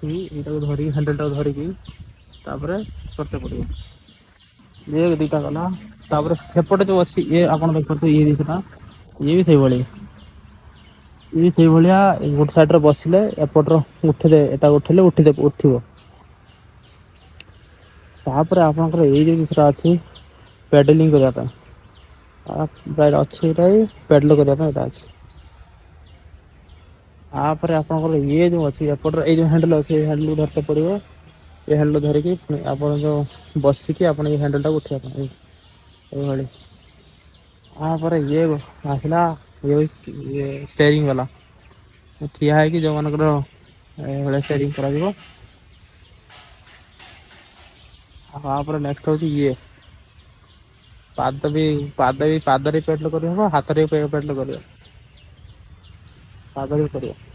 ଏଇଟାକୁ ଧରିକି, ହ୍ୟାଣ୍ଡେଲଟାକୁ ଧରିକି ତାପରେ କରତେ ପଡ଼ିବ। ଇଏ ଦୁଇଟା ଗଲା। ତାପରେ ସେପଟେ ଯେଉଁ ଅଛି, ଇଏ ଆପଣ ଦେଖିପାରୁଥିବେ, ଇଏ ଜିନିଷଟା ଇଏ ବି ସେଇଭଳି, ଇଏ ବି ସେଇଭଳିଆ। ଗୋଟେ ସାଇଡ଼୍ରେ ବସିଲେ ଏପଟର ଉଠେଇଦେ, ଏଟା ଉଠେଇଲେ ଉଠିଦେ ଉଠିବ। ତାପରେ ଆପଣଙ୍କର ଏଇ ଯେଉଁ ଜିନିଷଟା ଅଛି ପେଡେଲିଂ କରିବା ପାଇଁ ଅଛି, ଏଇଟା ବି ପେଡେଲ କରିବା ପାଇଁ ଏଇଟା ଅଛି। ତାପରେ ଆପଣଙ୍କର ଇଏ ଯେଉଁ ଅଛି ଏପଟର, ଏଇ ଯେଉଁ ହ୍ୟାଣ୍ଡେଲ ଅଛି, ଏଇ ହ୍ୟାଣ୍ଡେଲକୁ ଧରିତେ ପଡ଼ିବ। ଏ ହ୍ୟାଣ୍ଡେଲ ଧରିକି ପୁଣି ଆପଣ ଯେଉଁ ବସିକି ଆପଣ ଏଇ ହ୍ୟାଣ୍ଡେଲଟାକୁ ଉଠେଇବା ପାଇଁ ଏଇଭଳି। ତାପରେ ଇଏ ଆସିଲା, ଇଏ ଇଏ ଷ୍ଟେରିଂ ବାଲା, ଠିଆ ହେଇକି ଯେଉଁମାନଙ୍କର ଏଇଭଳିଆ ଷ୍ଟେରିଂ କରାଯିବ। ଆଉ ତାପରେ ନେକ୍ସଟ ହେଉଛି ଇଏ ପାଦ ବି, ପାଦ ବି, ପାଦରେ ପେଡାଲ କରିହବ, ହାତରେ ବି ପେଡାଲ କରିବ, ପାଦରେ ବି କରିବ।